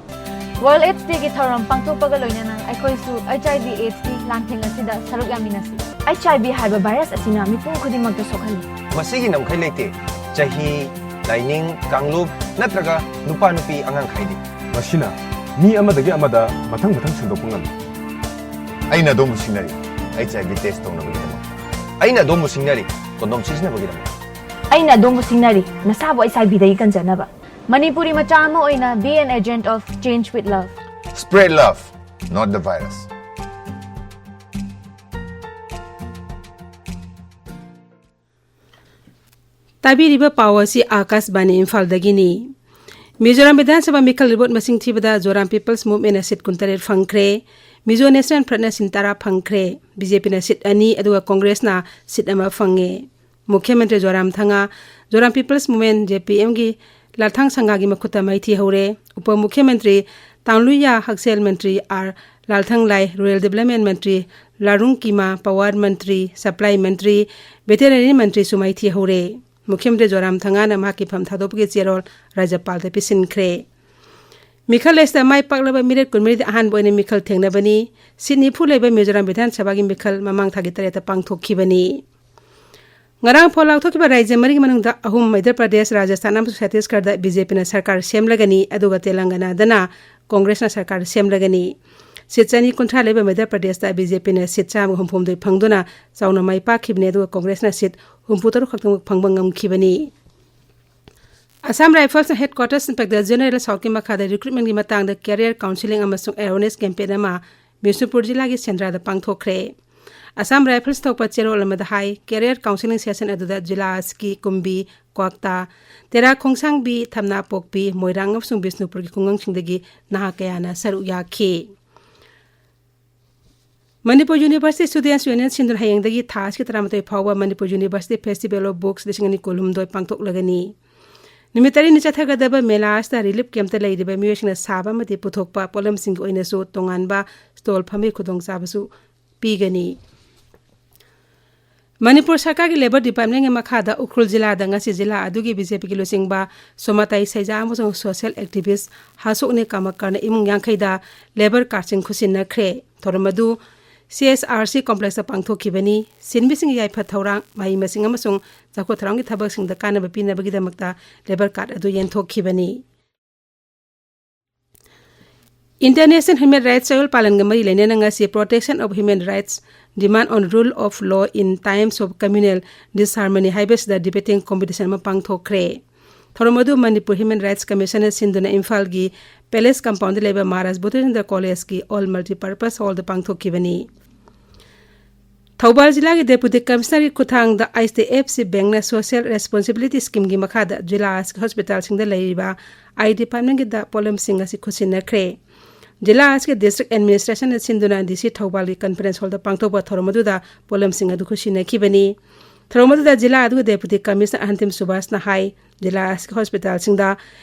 World AIDS Dayꯒꯤ ꯊꯧꯔꯝ ꯄꯥꯡꯊꯣꯛꯄꯒ ꯂꯣꯏꯅꯅ ꯑꯩꯈꯣꯏꯁꯨ HIV AIDSꯀꯤ ꯂꯥꯟꯊꯦꯡ ꯑꯁꯤꯗ ꯁꯔꯨꯛ ꯌꯥꯃꯤꯟꯅꯁꯤ꯫ HIV ꯍꯥꯏꯕ virus ꯑꯁꯤꯅ ꯃꯤꯄꯨꯝ ꯈꯨꯗꯤꯡꯃꯛꯇ ꯁꯣꯛꯍꯜꯂꯤ꯫ ꯃꯁꯤꯒꯤ ꯉꯝꯈꯩ ꯂꯩꯇꯦ꯫ ꯆꯍꯤ, ꯂꯥꯏꯅꯤꯡ, ꯀꯥꯡꯂꯨꯞ ꯅꯠꯇ꯭ꯔꯒ ꯅꯨꯄꯥ ꯅꯨꯄꯤ ꯑꯉꯥꯡ ꯈꯥꯏꯗꯦ꯫ ꯃꯁꯤꯅ ꯃꯤ ꯑꯃꯗꯒꯤ ꯑꯃꯗ ꯃꯊꯪ ꯃꯊꯪ ꯁꯟꯗꯣꯛꯄ ꯉꯝꯃꯤ꯫ ꯑꯩꯅ ꯑꯗꯣꯝꯕꯨ ꯁꯤꯡꯅꯔꯤ, HIV test ꯇꯧꯅꯕꯒꯤꯗꯃꯛ꯫ ꯑꯩꯅ ꯑꯗꯣꯝꯕꯨ ꯁꯤꯡꯅꯔꯤ, condom ꯁꯤꯖꯤꯟꯅꯕꯒꯤꯗꯃꯛ꯫ ꯑꯩꯅ ꯑꯗꯣꯝꯕꯨ ꯁꯤꯡꯅꯔꯤ, ꯅꯁꯥꯕꯨ HIVꯗꯒꯤ ꯀꯟꯖꯅꯕ꯫ ꯃꯅꯤꯄꯨꯔꯤ ꯃꯆꯥ ꯑꯃ ꯑꯣꯏꯅ be an agent of change with love꯫ Spread love, not the virus. ꯇꯥꯕꯤꯔꯤꯕ ꯄꯥꯎ ꯑꯁꯤ ꯑꯥꯀꯥꯁꯕꯥꯅꯤ ꯏꯝꯐꯥꯜꯗꯒꯤꯅꯤ꯫ ꯃꯤꯖꯣꯔꯥꯝ ꯕꯤꯙꯥꯟ ꯁꯚꯥ ꯃꯤꯈꯜ ꯚꯣꯠ ꯃꯁꯤꯡ ꯊꯤꯕꯗ ꯖꯣꯔꯥꯝ ꯄꯤꯄꯜꯁ ꯃꯨꯚꯃꯦꯟꯅ ꯁꯤꯠ ꯀꯨꯟꯇꯔꯦꯠ ꯐꯪꯈ꯭ꯔꯦ꯫ ꯃꯤꯖꯣ ꯅꯦꯁꯅꯦꯜ ꯐ꯭ꯔꯟꯠꯅ ꯁꯤꯠ ꯇꯔꯥ ꯐꯪꯈ꯭ꯔꯦ꯫ ꯕꯤ ꯖꯦ ꯄꯤꯅ ꯁꯤꯠ ꯑꯅꯤ, ꯑꯗꯨꯒ ꯀꯣꯡꯒ꯭ꯔꯦꯁꯅ ꯁꯤꯠ ꯑꯃ ꯐꯪꯉꯦ꯫ ꯃꯨꯈ꯭ꯌ ꯃꯟꯇ꯭ꯔꯤ ꯖꯣꯔꯥꯝ ꯊꯪꯉꯥ, ꯖꯣꯔꯥꯝ ꯄꯤꯄꯜꯁ ꯃꯨꯚꯃꯦꯟ, ꯖꯦ ꯄꯤ ꯑꯦꯝꯒꯤ ꯂꯥꯜꯊꯥꯡ ꯁꯪꯒꯥꯒꯤ ꯃꯈꯨꯠꯇ ꯃꯥꯏꯊꯤ ꯍꯧꯔꯦ꯫ ꯎꯄ ꯃꯨꯈ꯭ꯌ ꯃꯟꯇ꯭ꯔꯤ ꯇꯥꯡꯂꯨꯏꯌꯥ ꯍꯛꯁꯦꯜ, ꯃꯟꯇ꯭ꯔꯤ ꯑꯥꯔ ꯂꯥꯜꯊꯪꯂꯥꯏ, ꯔꯨꯔꯦꯜ ꯗꯤꯕ꯭ꯂꯞꯃꯦꯟ ꯃꯟꯇ꯭ꯔꯤ ꯂꯥꯔꯨꯡ ꯀꯤꯃꯥ, ꯄꯋꯥꯔ ꯃꯟꯇ꯭ꯔꯤ, ꯁꯄ꯭ꯂꯥꯏ ꯃꯟꯇ꯭ꯔꯤ, ꯚꯦꯇꯦꯔꯤꯅꯔꯤ ꯃꯟꯇ꯭ꯔꯤꯁꯨ ꯃꯥꯏꯊꯤ ꯍꯧꯔꯦ꯫ ꯃꯨꯈ꯭ꯌ ꯃꯟꯇ꯭ꯔꯤ ꯖꯣꯔꯥꯝ ꯊꯪꯒꯥꯅ ꯃꯍꯥꯛꯀꯤ ꯐꯝ ꯊꯥꯗꯣꯛꯄꯒꯤ ꯆꯦꯔꯣꯜ ꯔꯥꯖ꯭ꯌꯄꯥꯜꯗ ꯄꯤꯁꯤꯟꯈ꯭ꯔꯦ꯫ ꯃꯤꯈꯜ ꯑꯁꯤꯗ ꯃꯥꯏ ꯄꯥꯛꯂꯕ ꯃꯤꯔꯦꯞ ꯀꯨꯟꯃꯔꯤꯗ ꯑꯍꯥꯟꯕ ꯑꯣꯏꯅ ꯃꯤꯈꯜ ꯊꯦꯡꯅꯕꯅꯤ꯫ ꯁꯤꯠ ꯅꯤꯐꯨ ꯂꯩꯕ ꯃꯤꯖꯣꯔꯥꯝ ꯕꯤꯙꯥꯟ ꯁꯚꯥꯒꯤ ꯃꯤꯈꯜ ꯃꯃꯥꯡ ꯊꯥꯒꯤ ꯇꯔꯦꯠꯇ ꯄꯥꯡꯊꯣꯛꯈꯤꯕꯅꯤ꯫ ꯉꯔꯥꯡ ꯐꯥꯎ ꯂꯥꯎꯊꯣꯛꯈꯤꯕ ꯔꯥꯖ꯭ꯌ ꯃꯔꯤꯒꯤ ꯃꯅꯨꯡꯗ ꯑꯍꯨꯝ, ꯃꯙ꯭ꯌ ꯄ꯭ꯔꯗꯦꯁ, ꯔꯥꯖꯁꯊꯥꯟ ꯑꯃꯁꯨꯡ ꯁꯠꯇꯤꯁꯒꯔꯗ ꯕꯤ ꯖꯦ ꯄꯤꯅ ꯁꯔꯀꯥꯔ ꯁꯦꯝꯂꯒꯅꯤ, ꯑꯗꯨꯒ ꯇꯦꯂꯪꯒꯅꯥꯗꯅ ꯀꯣꯡꯒ꯭ꯔꯦꯁꯅ ꯁꯔꯀꯥꯔ ꯁꯦꯝꯂꯒꯅꯤ꯫ ꯁꯤꯠ ꯆꯅꯤ ꯀꯨꯟꯊ꯭ꯔꯥ ꯂꯩꯕ ꯃꯙ꯭ꯌ ꯄ꯭ꯔꯗꯦꯁꯇ ꯕꯤ ꯖꯦ ꯄꯤꯅ ꯁꯤꯠ ꯆꯥꯝꯃꯒ ꯍꯨꯝꯐꯨꯍꯨꯝꯗꯣꯏ ꯐꯪꯗꯨꯅ ꯆꯥꯎꯅ ꯃꯥꯏ ꯄꯥꯛꯈꯤꯕꯅꯤ, ꯑꯗꯨꯒ ꯀꯣꯡꯒ꯭ꯔꯦꯁꯅ ꯁꯤꯠ ꯍꯨꯝꯐꯨ ꯇꯔꯨꯛ ꯈꯛꯇꯃꯛ ꯐꯪꯕ ꯉꯝꯈꯤꯕꯅꯤ꯫ ꯑꯁꯥꯝ ꯔꯥꯏꯐꯜꯁꯅ ꯍꯦꯗꯀ꯭ꯋꯥꯇꯔꯁ ꯏꯟꯁꯄꯦꯛꯇꯔ ꯖꯦꯅꯔꯦꯜ ꯁꯥꯎꯠꯀꯤ ꯃꯈꯥꯗ ꯔꯤꯀ꯭ꯔꯨꯠꯃꯦꯟꯒꯤ ꯃꯇꯥꯡꯗ ꯀꯦꯔꯤꯌꯔ ꯀꯥꯎꯟꯁꯤꯂꯤꯡ ꯑꯃꯁꯨꯡ ꯑꯦꯋꯦꯔꯅꯦꯁ ꯀꯦꯝꯄꯦꯟ ꯑꯃ ꯕꯤꯁꯅꯨꯄꯨꯔ ꯖꯤꯂꯥꯒꯤ ꯁꯦꯟꯗ꯭ꯔꯥꯗ ꯄꯥꯡꯊꯣꯛꯈ꯭ꯔꯦ꯫ ꯑꯁꯥꯝ ꯔꯥꯏꯐꯜꯁ ꯊꯣꯛꯄ ꯆꯦꯔꯣꯜ ꯑꯃꯗ ꯍꯥꯏ, ꯀꯦꯔꯤꯌꯔ ꯀꯥꯎꯟꯁꯤꯂꯤꯡ ꯁꯦꯁꯟ ꯑꯗꯨꯗ ꯖꯤꯂꯥ ꯑꯁꯤꯒꯤ ꯀꯨꯝꯕꯤ, ꯀ꯭ꯋꯥꯛꯇꯥ, ꯇꯦꯔꯥ, ꯈꯣꯡꯁꯥꯡꯕꯤ, ꯊꯝꯅꯥꯄꯣꯛꯄꯤ, ꯃꯣꯏꯔꯥꯡ ꯑꯃꯁꯨꯡ ꯕꯤꯁꯅꯨꯄꯨꯔꯒꯤ ꯈꯨꯡꯒꯪꯁꯤꯡꯗꯒꯤ ꯅꯍꯥ ꯀꯌꯥꯅ ꯁꯔꯨꯛ ꯌꯥꯈꯤ꯫ ꯃꯅꯤꯄꯨꯔ ꯌꯨꯅꯤꯚꯔꯁꯤꯇꯤ ꯁ꯭ꯇꯨꯗꯦꯟꯠꯁ ꯌꯨꯅꯤꯌꯟ ꯁꯤꯟꯗꯨꯅ ꯍꯌꯦꯡꯗꯒꯤ ꯊꯥ ꯑꯁꯤꯒꯤ ꯇꯔꯥꯃꯥꯊꯣꯏ ꯐꯥꯎꯕ Manipur university festival of books ꯂꯤꯁꯤꯡ ꯑꯅꯤ ꯀꯨꯟꯍꯨꯝꯗꯣꯏ ꯄꯥꯡꯊꯣꯛꯂꯒꯅꯤ꯫ ꯅꯨꯃꯤꯠ ꯇꯔꯦꯠꯅꯤ ꯆꯠꯊꯒꯗꯕ ꯃꯦꯂꯥ ꯑꯁꯤꯗ ꯔꯤꯂꯤꯐ ꯀꯦꯝꯞꯇ ꯂꯩꯔꯤꯕ ꯃꯤꯑꯣꯏꯁꯤꯡꯅ ꯁꯥꯕ ꯑꯃꯗꯤ ꯄꯨꯊꯣꯛꯄ ꯄꯣꯠꯂꯝꯁꯤꯡꯒꯤ ꯑꯣꯏꯅꯁꯨ ꯇꯣꯉꯥꯟꯕ ꯁ꯭ꯇꯣꯜ ꯐꯝꯕꯒꯤ ꯈꯨꯗꯣꯡꯆꯥꯕꯁꯨ ꯄꯤꯒꯅꯤ꯫ ꯃꯅꯤꯄꯨꯔ ꯁꯔꯀꯥꯔꯒꯤ ꯂꯦꯕꯔ ꯗꯤꯄꯥꯔꯠꯃꯦꯟꯒꯤ ꯃꯈꯥꯗ ꯎꯈ꯭ꯔꯨꯜ ꯖꯤꯂꯥꯗ ꯉꯁꯤ ꯖꯤꯂꯥ ꯑꯗꯨꯒꯤ ꯕꯤ ꯖꯦ ꯄꯤꯒꯤ ꯂꯨꯆꯤꯡꯕ ꯁꯣꯃꯥꯇꯥꯏ ꯁꯩꯖꯥ ꯑꯃꯁꯨꯡ ꯁꯣꯁꯤꯌꯦꯜ ꯑꯦꯛꯇꯤꯚꯤꯁ ꯍꯥꯁꯣꯛꯅꯦ ꯀꯥꯃꯠꯀꯔꯅ ꯏꯃꯨꯡ ꯌꯥꯡꯈꯩꯗ ꯂꯦꯕꯔ ꯀꯥꯔꯗꯁꯤꯡ ꯈꯨꯠꯁꯤꯟꯅꯈ꯭ꯔꯦ꯫ ꯊꯧꯔꯝ ꯑꯗꯨ ꯁꯤ ꯑꯦꯁ ꯑꯥꯔ ꯁꯤ ꯀꯣꯝꯄ꯭ꯂꯦꯛꯁꯇ ꯄꯥꯡꯊꯣꯛꯈꯤꯕꯅꯤ꯫ ꯁꯤꯟꯃꯤꯁꯤꯡꯒꯤ ꯌꯥꯏꯐ ꯊꯧꯔꯥꯡ, ꯃꯍꯩ ꯃꯁꯤꯡ ꯑꯃꯁꯨꯡ ꯆꯥꯎꯈꯠ ꯊꯧꯔꯥꯡꯒꯤ ꯊꯕꯛꯁꯤꯡꯗ ꯀꯥꯟꯅꯕ ꯄꯤꯅꯕꯒꯤꯗꯃꯛꯇ ꯂꯦꯕꯔ ꯀꯥꯔꯗ ꯑꯗꯨ ꯌꯦꯟꯊꯣꯛꯈꯤꯕꯅꯤ꯫ ꯏꯟꯇꯔꯅꯦꯁꯅꯦꯜ ꯍ꯭ꯌꯨꯃꯦꯟ ꯔꯥꯏꯠꯁ ꯆꯌꯣꯜ ꯄꯥꯂꯟꯒ ꯃꯔꯤ ꯂꯩꯅꯅ ꯉꯁꯤ Protection of Human Rights: Demand on Rule of Law in Times of Communal Disharmony ꯍꯥꯏꯕꯁꯤꯗ ꯗꯤꯕꯦꯇꯤꯡ ꯀꯣꯝꯄꯤꯇꯤꯁꯟ ꯑꯃ ꯄꯥꯡꯊꯣꯛꯈ꯭ꯔꯦ꯫ ꯊꯧꯔꯝ ꯑꯗꯨ ꯃꯅꯤꯄꯨꯔ ꯍ꯭ꯌꯨꯃꯦꯟ ꯔꯥꯏꯠꯁ ꯀꯃꯤꯁꯟꯅ ꯁꯤꯟꯗꯨꯅ ꯏꯝꯐꯥꯜꯒꯤ ꯄꯦꯂꯦꯁ ꯀꯝꯄꯥꯎꯟꯗ ꯂꯩꯕ ꯃꯍꯥꯔꯥꯖ ꯕꯨꯙꯆꯟꯗ꯭ꯔ ꯀꯣꯂꯦꯖꯀꯤ ꯑꯣꯜ ꯃꯜꯇꯤꯄꯔꯄꯁ ꯍꯣꯜꯗ ꯄꯥꯡꯊꯣꯛꯈꯤꯕꯅꯤ꯫ ꯊꯧꯕꯥꯜ ꯖꯤꯂꯥꯒꯤ Deputy Commissionerꯒꯤ ꯈꯨꯠꯊꯥꯡꯗ H D F C Bankꯅ Social Responsibility Schemeꯒꯤ ꯃꯈꯥꯗ ꯖꯤꯂꯥ ꯑꯁꯤꯒꯤ ꯍꯣꯁꯄꯤꯇꯥꯜꯁꯤꯡꯗ ꯂꯩꯔꯤꯕ Eye Departmentꯒꯤꯗ ꯄꯣꯠꯂꯝꯁꯤꯡ ꯑꯁꯤ ꯈꯨꯠꯁꯤꯟꯅꯈ꯭ꯔꯦ꯫ ꯖꯤꯂꯥ ꯑꯁꯤꯒꯤ District Administrationꯅ ꯁꯤꯟꯗꯨꯅ D C ꯊꯧꯕꯥꯜꯒꯤ Conference Hallꯗ ꯄꯥꯡꯊꯣꯛꯄ ꯊꯧꯔꯝ ꯑꯗꯨꯗ ꯄꯣꯠꯂꯝꯁꯤꯡ ꯑꯗꯨ ꯈꯨꯠꯁꯤꯟꯅꯈꯤꯕꯅꯤ꯫ ꯊꯧꯔꯝ ꯑꯗꯨꯗ ꯖꯤꯂꯥ ꯑꯗꯨꯒꯤ Deputy Commissioner ꯑꯍꯟꯇꯤꯝ ꯁꯨꯕꯥꯁꯅ ꯍꯥꯏ, ꯖꯤꯂꯥ ꯑꯁꯤꯒꯤ ꯍꯣꯁꯄꯤꯇꯥꯜꯁꯤꯡꯗ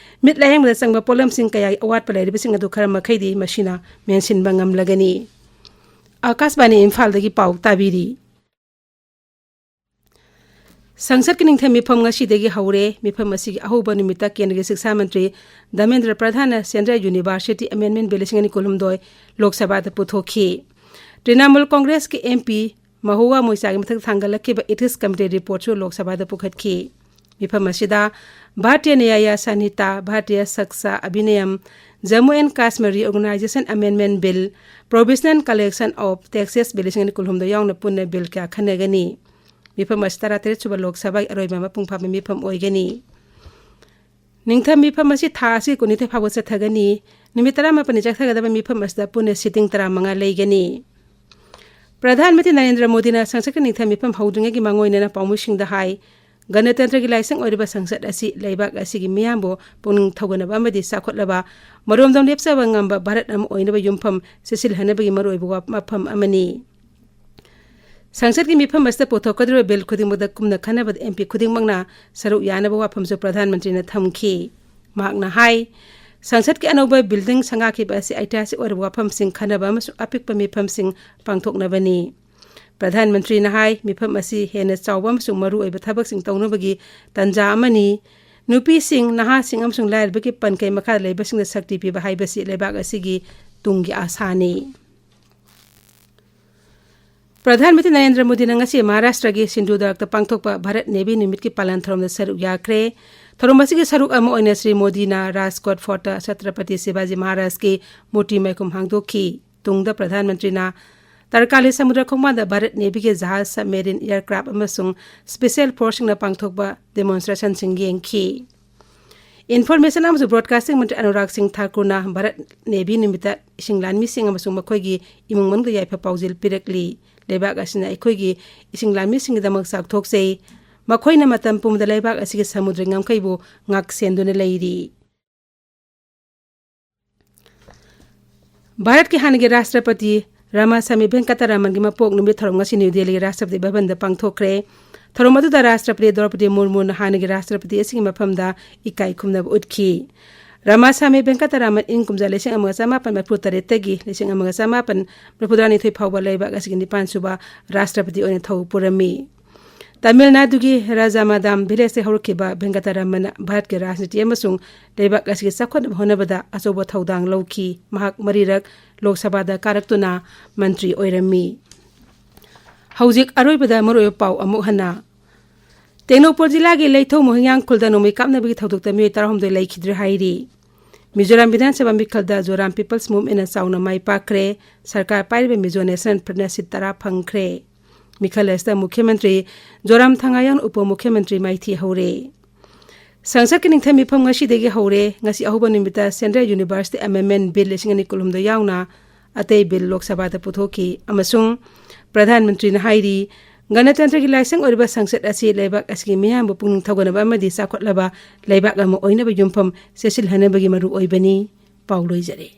ꯃꯤꯠ ꯂꯥꯌꯦꯡꯕꯗ ꯆꯪꯕ ꯄꯣꯠꯂꯝꯁꯤꯡ ꯀꯌꯥꯒꯤ ꯑꯋꯥꯠꯄ ꯂꯩꯔꯤꯕꯁꯤꯡ ꯑꯗꯨ ꯈꯔ ꯃꯈꯩꯗꯤ ꯃꯁꯤꯅ ꯃꯦꯟꯁꯤꯟꯕ ꯉꯝꯂꯒꯅꯤ꯫ ꯑꯥꯀꯥꯁꯕꯥꯅꯤ ꯏꯝꯐꯥꯜꯗꯒꯤ ꯄꯥꯎ ꯇꯥꯕꯤꯔꯤ꯫ ꯁꯪꯁꯠꯀꯤ ꯅꯤꯡꯊꯝ ꯃꯤꯐꯝ ꯉꯁꯤꯗꯒꯤ ꯍꯧꯔꯦ꯫ ꯃꯤꯐꯝ ꯑꯁꯤꯒꯤ ꯑꯍꯧꯕ ꯅꯨꯃꯤꯠꯇ ꯀꯦꯟꯗ꯭ꯔꯒꯤ ꯁꯤꯛꯁꯥ ꯃꯟꯇ꯭ꯔꯤ Dharmendra ꯄ꯭ꯔꯙꯥꯟꯅ Central University Amendment Bill ꯂꯤꯁꯤꯡ ꯑꯅꯤ ꯀꯨꯟꯍꯨꯝꯗꯣꯏ ꯂꯣꯛ ꯁꯚꯥꯗ ꯄꯨꯊꯣꯛꯈꯤ꯫ ꯇ꯭ꯔꯤꯅꯥꯃꯨꯜ ꯀꯣꯡꯒ꯭ꯔꯦꯁꯀꯤ M P ꯃꯍꯨꯋꯥ ꯃꯣꯏꯆꯥꯒꯤ ꯃꯊꯛꯇ ꯊꯥꯡꯒꯠꯂꯛꯈꯤꯕ Ethics Committee Reportꯁꯨ ꯂꯣꯛ ꯁꯚꯥꯗ ꯄꯨꯈꯠꯈꯤ꯫ ꯃꯤꯐꯝ ꯑꯁꯤꯗ Bharatiya ꯅ꯭ꯌꯥꯌ ꯁꯟꯍꯤꯇꯥ, Bharatiya ꯁꯛꯁꯥ ꯑꯚꯤꯅꯌꯝ, Jammu and Kashmir Reorganization Amendment Bill, Provisional Collection of Taxes Bill ꯂꯤꯁꯤꯡ ꯑꯅꯤ ꯀꯨꯟꯍꯨꯝꯗꯣꯏ ꯌꯥꯎꯅ ꯄꯨꯟꯅ ꯕꯤꯜ ꯀꯌꯥ ꯈꯟꯅꯒꯅꯤ꯫ ꯃꯤꯐꯝ ꯑꯁꯤ ꯇꯔꯥꯇꯔꯦꯠ ꯁꯨꯕ ꯂꯣꯛ ꯁꯚꯥꯒꯤ ꯑꯔꯣꯏꯕ ꯃꯄꯨꯡ ꯐꯥꯕ ꯃꯤꯐꯝ ꯑꯣꯏꯒꯅꯤ꯫ ꯅꯤꯡꯊꯝ ꯃꯤꯐꯝ ꯑꯁꯤ ꯊꯥ ꯑꯁꯤꯒꯤ ꯀꯨꯟꯅꯤꯊꯣꯏ ꯐꯥꯎꯕ ꯆꯠꯊꯒꯅꯤ꯫ ꯅꯨꯃꯤꯠ ꯇꯔꯥꯃꯥꯄꯟꯅꯤ ꯆꯠꯊꯒꯗꯕ ꯃꯤꯐꯝ ꯑꯁꯤꯗ ꯄꯨꯟꯅ sitting ꯇꯔꯥꯃꯉꯥ ꯂꯩꯒꯅꯤ꯫ ꯄ꯭ꯔꯙꯥꯟ ꯃꯟꯇ꯭ꯔꯤ ꯅꯔꯦꯟꯗ꯭ꯔ ꯃꯣꯗꯤꯅ ꯁꯪꯁꯠꯀꯤ ꯅꯤꯡꯊꯝ ꯃꯤꯐꯝ ꯍꯧꯗ꯭ꯔꯤꯉꯩꯒꯤ ꯃꯥꯡꯑꯣꯏꯅꯅ ꯄꯥꯎꯃꯤꯁꯤꯡꯗ ꯍꯥꯏ, ꯒꯅꯇꯟꯇ꯭ꯔꯒꯤ ꯂꯥꯏꯁꯪ ꯑꯣꯏꯔꯤꯕ ꯁꯪꯁꯠ ꯑꯁꯤ ꯂꯩꯕꯥꯛ ꯑꯁꯤꯒꯤ ꯃꯤꯌꯥꯝꯕꯨ ꯄꯨꯛꯅꯤꯡ ꯊꯧꯒꯠꯅꯕ ꯑꯃꯗꯤ ꯆꯥꯎꯈꯠꯂꯕ, ꯃꯔꯣꯝꯗꯣꯝ ꯂꯦꯞꯆꯕ ꯉꯝꯕ ꯚꯥꯔꯠ ꯑꯃ ꯑꯣꯏꯅꯕ ꯌꯨꯝꯐꯝ ꯆꯦꯠꯁꯤꯜꯍꯟꯅꯕꯒꯤ ꯃꯔꯨꯑꯣꯏꯕ ꯋꯥ-, ꯃꯐꯝ ꯑꯃꯅꯤ꯫ ꯁꯪꯁꯠꯀꯤ ꯃꯤꯐꯝ ꯑꯁꯤꯗ ꯄꯨꯊꯣꯛꯀꯗꯧꯔꯤꯕ ꯕꯤꯜ ꯈꯨꯗꯤꯡꯃꯛꯇ ꯀꯨꯝꯅ ꯈꯟꯅꯕꯗ M P ꯈꯨꯗꯤꯡꯃꯛꯅ ꯁꯔꯨꯛ ꯌꯥꯅꯕ ꯋꯥꯐꯝꯁꯨ ꯄ꯭ꯔꯙꯥꯟ ꯃꯟꯇ꯭ꯔꯤꯅ ꯊꯝꯈꯤ꯫ ꯃꯍꯥꯛꯅ ꯍꯥꯏ, ꯁꯪꯁꯠꯀꯤ ꯑꯅꯧꯕ building ꯁꯪꯒꯥꯈꯤꯕ ꯑꯁꯤ ꯑꯩꯇꯤꯍꯥꯁꯤꯛ ꯑꯣꯏꯔꯕ ꯋꯥꯐꯝꯁꯤꯡ ꯈꯟꯅꯕ ꯑꯃꯁꯨꯡ ꯑꯄꯤꯛꯄ ꯃꯤꯐꯝꯁꯤꯡ ꯄꯥꯡꯊꯣꯛꯅꯕꯅꯤ꯫ ꯄ꯭ꯔꯙꯥꯟ ꯃꯟꯇ꯭ꯔꯤꯅ ꯍꯥꯏ, ꯃꯤꯐꯝ ꯑꯁꯤ ꯍꯦꯟꯅ ꯆꯥꯎꯕ ꯑꯃꯁꯨꯡ ꯃꯔꯨꯑꯣꯏꯕ ꯊꯕꯛꯁꯤꯡ ꯇꯧꯅꯕꯒꯤ ꯇꯥꯟꯖꯥ ꯑꯃꯅꯤ꯫ ꯅꯨꯄꯤꯁꯤꯡ, ꯅꯍꯥꯁꯤꯡ ꯑꯃꯁꯨꯡ ꯂꯥꯏꯔꯕꯒꯤ ꯄꯟꯈꯩ ꯃꯈꯥꯗ ꯂꯩꯕꯁꯤꯡꯗ ꯁꯛꯇꯤ ꯄꯤꯕ ꯍꯥꯏꯕꯁꯤ ꯂꯩꯕꯥꯛ ꯑꯁꯤꯒꯤ ꯇꯨꯡꯒꯤ ꯑꯥꯁꯥꯅꯤ꯫ ꯄ꯭ꯔꯙꯥꯟ ꯃꯟꯇ꯭ꯔꯤ ꯅꯔꯦꯟꯗ꯭ꯔ ꯃꯣꯗꯤꯅ ꯉꯁꯤ ꯃꯍꯥꯔꯥꯁꯇ꯭ꯔꯒꯤ ꯁꯤꯟꯙꯨꯗꯨꯔꯒꯇ ꯄꯥꯡꯊꯣꯛꯄ ꯚꯥꯔꯠ ꯅꯦꯚꯤ ꯅꯨꯃꯤꯠꯀꯤ ꯄꯥꯂꯟ ꯊꯧꯔꯝꯗ ꯁꯔꯨꯛ ꯌꯥꯈ꯭ꯔꯦ꯫ ꯊꯧꯔꯝ ꯑꯁꯤꯒꯤ ꯁꯔꯨꯛ ꯑꯃ ꯑꯣꯏꯅ ꯁ꯭ꯔꯤ ꯃꯣꯗꯤꯅ ꯔꯥꯖꯀꯣꯠ ꯐꯣꯔꯠꯇ ꯁꯇ꯭ꯔꯄꯇꯤ ꯁꯤꯕꯥꯖꯤ ꯃꯍꯥꯔꯥꯖꯀꯤ ꯃꯨꯔꯇꯤ ꯃꯥꯏꯈꯨꯝ ꯍꯥꯡꯗꯣꯛꯈꯤ꯫ ꯇꯨꯡꯗ ꯄ꯭ꯔꯙꯥꯟ ꯃꯟꯇ꯭ꯔꯤꯅ ꯇꯔꯀꯥꯂꯤ ꯁꯃꯨꯗ꯭ꯔ ꯈꯣꯡꯕꯥꯟꯗ ꯚꯥꯔꯠ ꯅꯦꯚꯤꯒꯤ ꯖꯍꯥꯖ, submarine, aircraft ꯑꯃꯁꯨꯡ special forceꯁꯤꯡꯅ ꯄꯥꯡꯊꯣꯛꯄ demonstrationꯁꯤꯡ ꯌꯦꯡꯈꯤ꯫ Information ꯑꯃꯁꯨꯡ Broadcasting ꯃꯟꯇ꯭ꯔꯤ ꯑꯅꯨꯔꯥꯒ ꯁꯤꯡ ꯊꯥꯀꯨꯔꯅ ꯚꯥꯔꯠ ꯅꯦꯚꯤ ꯅꯨꯃꯤꯠꯇ ꯏꯁꯤꯡ ꯂꯥꯟꯃꯤꯁꯤꯡ ꯑꯃꯁꯨꯡ ꯃꯈꯣꯏꯒꯤ ꯏꯃꯨꯡ ꯃꯅꯨꯡꯗ ꯌꯥꯏꯐ ꯄꯥꯎꯖꯦꯜ ꯄꯤꯔꯛꯂꯤ꯫ ꯂꯩꯕꯥꯛ ꯑꯁꯤꯅ ꯑꯩꯈꯣꯏꯒꯤ ꯏꯁꯤꯡ ꯂꯥꯟꯃꯤꯁꯤꯡꯒꯤꯗꯃꯛ ꯆꯥꯎꯊꯣꯛꯆꯩ꯫ ꯃꯈꯣꯏꯅ ꯃꯇꯝ ꯄꯨꯝꯕꯗ ꯂꯩꯕꯥꯛ ꯑꯁꯤꯒꯤ ꯁꯃꯨꯗ꯭ꯔ ꯉꯝꯈꯩꯕꯨ ꯉꯥꯛ ꯁꯦꯟꯗꯨꯅ ꯂꯩꯔꯤ꯫ ꯚꯥꯔꯠꯀꯤ ꯍꯥꯟꯅꯒꯤ ꯔꯥꯁꯇ꯭ꯔꯄꯇꯤ ꯔꯥꯃꯥꯁꯥꯃꯤ ꯚꯦꯡꯀꯇꯔꯥꯃꯟꯒꯤ ꯃꯄꯣꯛ ꯅꯨꯃꯤꯠ ꯊꯧꯔꯝ ꯉꯁꯤ ꯅ꯭ꯌꯨ ꯗꯦꯜꯂꯤꯒꯤ ꯔꯥꯁꯇ꯭ꯔꯄꯇꯤ ꯚꯕꯟꯗ ꯄꯥꯡꯊꯣꯛꯈ꯭ꯔꯦ꯫ ꯊꯧꯔꯝ ꯑꯗꯨꯗ ꯔꯥꯁꯇ꯭ꯔꯄꯇꯤ ꯗ꯭ꯔꯧꯄꯗꯤ ꯃꯨꯔꯃꯨꯅ ꯍꯥꯟꯅꯒꯤ ꯔꯥꯁꯇ꯭ꯔꯄꯇꯤ ꯑꯁꯤꯒꯤ ꯃꯐꯝꯗ ꯏꯀꯥꯏ ꯈꯨꯝꯅꯕ ꯎꯠꯈꯤ꯫ ꯔꯥꯃꯥꯁꯥꯃꯤ ꯚꯦꯡꯀꯇꯔꯥꯃꯟ ꯏꯪ ꯀꯨꯝꯖꯥ ꯂꯤꯁꯤꯡ ꯑꯃꯒ ꯆꯃꯥꯄꯟ ꯃꯔꯤꯐꯨ ꯇꯔꯦꯠꯇꯒꯤ ꯂꯤꯁꯤꯡ ꯑꯃꯒ ꯆꯃꯥꯄꯟ ꯃꯔꯤꯐꯨꯇꯔꯥꯅꯤꯊꯣꯏ ꯐꯥꯎꯕ ꯂꯩꯕꯥꯛ ꯑꯁꯤꯒꯤ ꯅꯤꯄꯥꯟ ꯁꯨꯕ ꯔꯥꯁꯇ꯭ꯔꯄꯇꯤ ꯑꯣꯏꯅ ꯊꯧ ꯄꯨꯔꯝꯃꯤ꯫ ꯇꯥꯃꯤꯜ ꯅꯥꯗꯨꯒꯤ ꯔꯥꯖꯥꯃꯥꯗꯥꯝ ꯚꯤꯂꯦꯖꯇ ꯍꯧꯔꯛꯈꯤꯕ ꯚꯦꯡꯀꯇꯔꯥꯃꯟꯅ ꯚꯥꯔꯠꯀꯤ ꯔꯥꯖꯅꯤꯇꯤ ꯑꯃꯁꯨꯡ ꯂꯩꯕꯥꯛ ꯑꯁꯤꯒꯤ ꯆꯥꯎꯈꯠꯅꯕ ꯍꯣꯠꯅꯕꯗ ꯑꯆꯧꯕ ꯊꯧꯗꯥꯡ ꯂꯧꯈꯤ꯫ ꯃꯍꯥꯛ ꯃꯔꯤꯔꯛ ꯂꯣꯛ ꯁꯚꯥꯗ ꯀꯥꯔꯛꯇꯨꯅ ꯃꯟꯇ꯭ꯔꯤ ꯑꯣꯏꯔꯝꯃꯤ꯫ ꯍꯧꯖꯤꯛ ꯑꯔꯣꯏꯕꯗ ꯃꯔꯨꯑꯣꯏꯕ ꯄꯥꯎ ꯑꯃꯨꯛ ꯍꯟꯅ꯫ ꯇꯦꯡꯅꯧꯄꯜ ꯖꯤꯂꯥꯒꯤ ꯂꯩꯊꯧ ꯃꯣꯍꯤꯡꯌꯥꯡ ꯈꯨꯜꯗ ꯅꯣꯡꯃꯩ ꯀꯥꯞꯅꯕꯒꯤ ꯊꯧꯗꯣꯛꯇ ꯃꯤꯑꯣꯏ ꯇꯔꯥꯍꯨꯝꯗꯣꯏ ꯂꯩꯈꯤꯗ꯭ꯔꯦ ꯍꯥꯏꯔꯤ꯫ ꯃꯤꯖꯣꯔꯥꯝ ꯕꯤꯙꯥꯟ ꯁꯚꯥ ꯃꯤꯈꯜꯗ ꯖꯣꯔꯥꯝ ꯄꯤꯄꯜꯁ ꯃꯨꯚꯃꯦꯟꯠꯅ ꯆꯥꯎꯅ ꯃꯥꯏ ꯄꯥꯛꯈ꯭ꯔꯦ꯫ ꯁꯔꯀꯥꯔ ꯄꯥꯏꯔꯤꯕ ꯃꯤꯖꯣ ꯅꯦꯁꯅꯦꯜ ꯐ꯭ꯔꯟꯠꯅ ꯁꯤꯠ ꯇꯔꯥ ꯐꯪꯈ꯭ꯔꯦ꯫ ꯃꯤꯈꯜ ꯑꯁꯤꯗ ꯃꯨꯈ꯭ꯌ ꯃꯟꯇ꯭ꯔꯤ ꯖꯣꯔꯥꯝ ꯊꯪꯒꯥ ꯌꯥꯎꯅ ꯎꯄ ꯃꯨꯈ꯭ꯌ ꯃꯟꯇ꯭ꯔꯤ ꯃꯥꯏꯊꯤ ꯍꯧꯔꯦ꯫ ꯁꯪꯁꯠꯀꯤ ꯅꯤꯡꯊꯝ ꯃꯤꯐꯝ ꯉꯁꯤꯗꯒꯤ ꯍꯧꯔꯦ꯫ ꯉꯁꯤ ꯑꯍꯧꯕ ꯅꯨꯃꯤꯠꯇ ꯁꯦꯟꯇ꯭ꯔꯦꯜ ꯌꯨꯅꯤꯚꯔꯁꯤꯇꯤ ꯑꯦꯃꯦꯟꯃꯦꯟꯠ ꯕꯤꯜ ꯂꯤꯁꯤꯡ ꯑꯅꯤ ꯀꯨꯟꯍꯨꯝꯗꯣꯏ ꯌꯥꯎꯅ ꯑꯇꯩ ꯕꯤꯜ ꯂꯣꯛ ꯁꯚꯥꯗ ꯄꯨꯊꯣꯛꯈꯤ ꯑꯃꯁꯨꯡ ꯄ꯭ꯔꯙꯥꯟ ꯃꯟꯇ꯭ꯔꯤꯅ ꯍꯥꯏꯔꯤ, ꯒꯅꯇꯟꯇ꯭ꯔꯒꯤ ꯂꯥꯏꯁꯪ ꯑꯣꯏꯔꯤꯕ ꯁꯪꯁꯠ ꯑꯁꯤ ꯂꯩꯕꯥꯛ ꯑꯁꯤꯒꯤ ꯃꯤꯌꯥꯝꯕꯨ ꯄꯨꯛꯅꯤꯡ ꯊꯧꯒꯠꯅꯕ ꯑꯃꯗꯤ ꯆꯥꯎꯈꯠꯂꯕ ꯂꯩꯕꯥꯛ ꯑꯃ ꯑꯣꯏꯅꯕ ꯌꯨꯝꯐꯝ ꯆꯦꯠꯁꯤꯜꯍꯟꯅꯕꯒꯤ ꯃꯔꯨ ꯑꯣꯏꯕꯅꯤ꯫ ꯄꯥꯎ ꯂꯣꯏꯖꯔꯦ꯫